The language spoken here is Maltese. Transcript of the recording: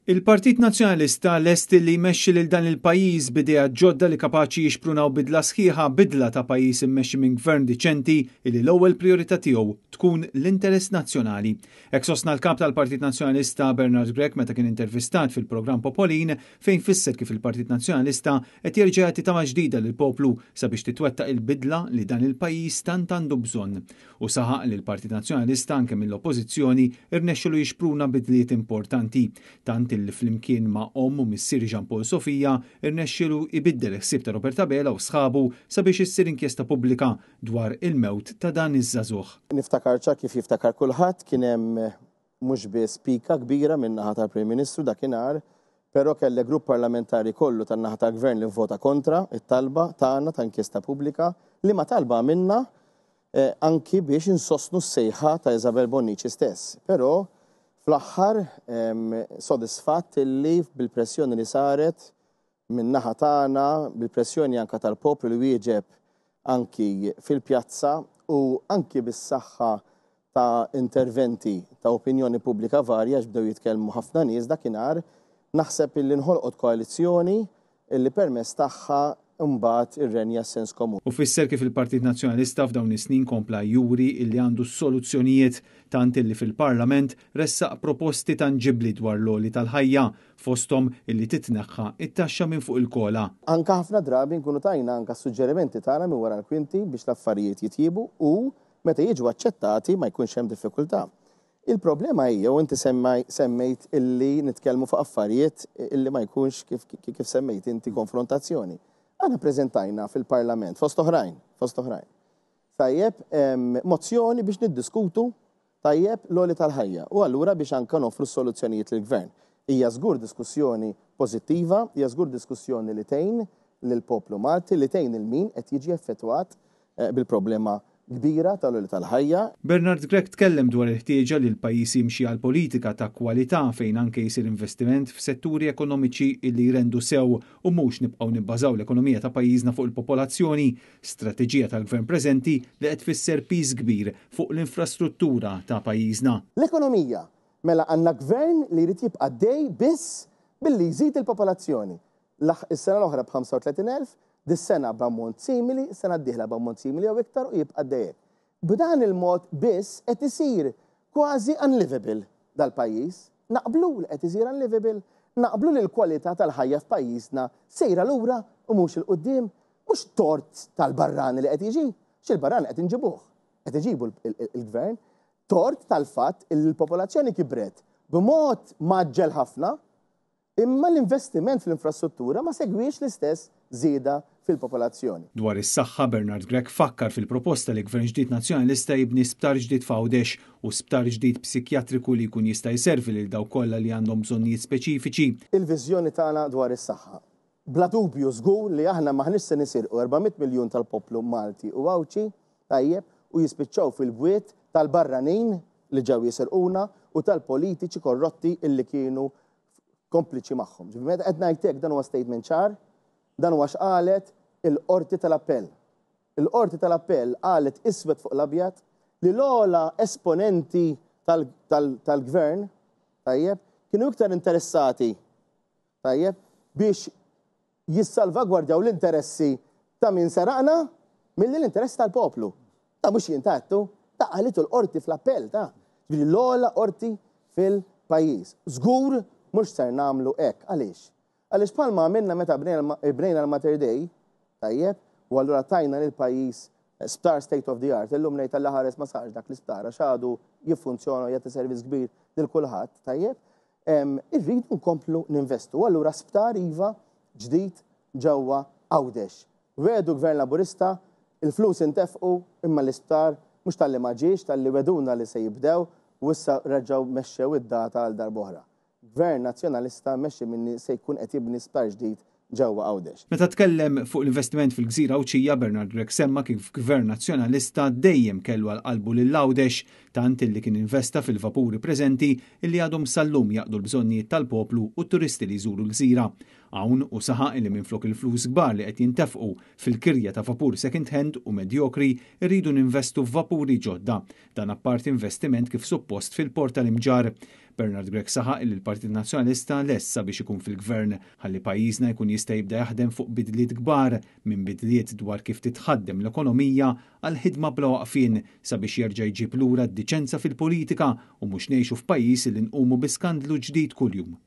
Il-Partit Nazzjonalista lest li jmexxi lil dan il-pajjiż b'ideat ġodda li kapaċi jixprunaw bidla sħiħa, bidla ta' pajjiż immexxi minn gvern diċenti illi l-ewwel prijorità tiegħu tkun l-interess nazzjonali. Hekk sostna l-Kap tal-Partit Nazzjonalista Bernard Grech meta kien intervistat fil-programm Popolin fejn fisser kif il-Partit Nazzjonalista qed jerġa' jagħti tama ġdida lill-poplu sabiex titwettaq il-bidla li dan il-pajjiż tant għandu bżonn. Hu saħaq li l-Partit Nazzjonalista anke mill-Oppożizzjoni rnexxielu jixpruna bidliet importanti, tant illi flimkien ma' omm u missier Jean Paul Sofia rnexxielu jbiddel il-ħsieb ta' Robert Abela u sħabu sabiex issir inkjesta pubblika dwar il-mewt ta' dan iż-żagħżugħ. Niftakar ċar kif jiftakar kulħadd, kien hemm mhux biss pika kbira min-naħa tal-Prim Ministru dakinhar, però kellek grupp parlamentari kollu tan-naħa tal-Gvern li vvota kontra t-talba tagħna ta' inkjesta pubblika, liema talba għamilna anki biex insostnu s-sejħa ta' Isabel Bonnici stess. Però fl-aħħar sodisfatt illi bil-pressjoni li saret min-naħa tagħna, bil-pressjoni anke tal-poplu li wieġeb anki fil-pjazza u anki bis-saħħa ta' interventi ta' opinjoni pubblika varja għax bdew jitkellmu ħafna nies dakinhar, naħseb illi nħolqot koalizzjoni illi permezz tagħha mbagħad irrenja s-sens komun. Hu fisser kif il-Partit Nazzjonalista f'dawn is-snin kompla juri illi għandu s-soluzzjonijiet tant illi fil-Parlament ressaq proposti tanġibbli dwar l-għoli tal-ħajja, fosthom illi titneħħa t-taxxa minn fuq il-kola. Anke ħafna drabi nkunu tajna anke s-suġġerimenti tagħna minn wara l-kwinti biex l-affarijiet jitjiebu u meta jiġu aċċettati ma jkunx hemm diffikultà. Il-problema hija, u inti semmejt illi nitkellmu fuq affarijiet illi ma jkunx kif, kif semmejt inti konfrontazzjoni. Aħna preżentajna fil-Parlament fost oħrajn, fost oħrajn. Tajjeb, mozzjoni biex niddiskutu tajjeb l-għoli tal-ħajja u allura biex anka noffru soluzzjonijiet lill-gvern. Hija żgur diskussjoni pożittiva, hija żgur diskussjoni li tgħin lill-poplu Malti, li tgħin il min qed jiġi effettwat bil-problema kbira tal-għoli tal-ħajja. Bernard Grech tkellem dwar il-ħtieġa li l-pajjiż jimxi għal politika ta' kwalità fejn anke jsir investiment f'setturi ekonomiċi li jrendu sew u mhux nibqgħu nibbażaw l-ekonomija ta' pajjiżna fuq il-popolazzjoni, strateġija tal-Gvern preżenti li qed tfisser piż kbir fuq l-infrastruttura ta' pajjiżna. L-ekonomija! Mela għandna Gvern li jrid jibqa' għaddej biss billi jżid il-popolazzjoni. Is-sena l-oħra b'35,000, dis-sena b'ammont simili, is-sena d-dieħla b'ammont simili jew iktar u jibqa' għaddej hekk. B'dan il-mod biss qed isir kważi unlivable dal-pajjiż. Naqblu li qed isir unlivable? Naqblu li l-kwalità tal-ħajja f'pajjiżna sejra lura u mhux 'il quddiem? Mhux tort tal-barrani li qed jiġi, għax il-barrani qed inġibuh, qed iġibu l-gvern, tort tal-fatt li l-popolazzjoni kibret b'mod mgħaġġel ħafna Imma l-investiment fl-infrastruttura ma segwiex l-istess żieda fil-popolazzjoni. Dwar is-saħħa, Bernard Grech fakkar fil-proposta li Gvern ġdid Nazzjonalista jibni sptar ġdid f'Għawdex u sptar ġdid psikjatriku li jkun jista' jservi lil dawk kollha li għandhom bżonnijiet speċifiċi. Il-viżjoni tagħna dwar is-saħħa. Bla dubju żgur li aħna m'aħniex se nisirqu 400 miljun tal-poplu Malti u Għawdxi, tajjeb, u jispiċċaw fil-bwiet tal-barranin li ġew jisirquna u tal-politiċi korrotti illi kienu kompliċi magħhom. Ġifieri meta qed ngħid hekk dan huwa statement ċar, dan huwa x'qalet il-Qorti tal-Appell. Il-Qorti tal-Appell qalet iswed fuq l-abjad li l-ogħla esponenti tal-gvern, tajjeb, kienu iktar interessati, tajjeb, biex jissalvagwardjaw l-interessi ta' min seraqna milli l-interess tal-poplu. Ta' mhux jien ta' għedtu, ta' qalitu l-qorti fl-appell ta' ġifieri l-ogħla qorti fil-pajjiż. Żgur mhux ser nagħmlu hekk. Għaliex? Għaliex bħalma għamilna meta bnejna l-Mater Dei, tajjeb, u allura tajna lill-pajjiż sptar state of the art, illum ngħid Alla ħares ma sarx dak l-isptar għax għadu jiffunzjona u jagħti servizz kbir lil kulħadd, tajjeb, Irridu nkomplu ninvestu. U allura sptar iva ġdid ġewwa Għawdex. Wegħdu Gvern Laburista, il-flus intefqu imma l-isptar mhux talli ma ġiex, talli wegħduna li se jibdew u issa reġgħu mexxew id-data għal darb'oħra. Gvern Nazzjonalista mmexxi minni se jkun qed jibni sptar ġdid ġewwa Għawdex. Meta tkellem fuq l-investiment fil-gżira Għawdxija, Bernard Grech semma kif Gvern Nazzjonalista dejjem kellu għal qalbu lil Għawdex, tant illi kien investa fil-vapuri preżenti illi għadhom sal-lum jaqdu l-bżonnijiet tal-poplu u t-turisti li jżuru l-gżira. Hawn hu saħaq illi minflok il-flus kbar li qed jintefqu fil-kirja ta' vapur second hand u medjokri rridu ninvestu f'vapuri ġodda. Dan apparti investiment kif suppost fil-port tal-Imġarr. Bernard Grech saħaq li l-Partit Nazzjonalista lest sabiex ikun fil-gvern ħalli pajjiżna jkun jista' jibda jaħdem fuq bidliet kbar, minn bidliet dwar kif titħaddem l-ekonomija għal ħidma bla waqfien sabiex jerġa' jġib lura d-diċenza fil-politika u mhux ngħixu f'pajjiż li nqumu bi skandlu ġdid kuljum.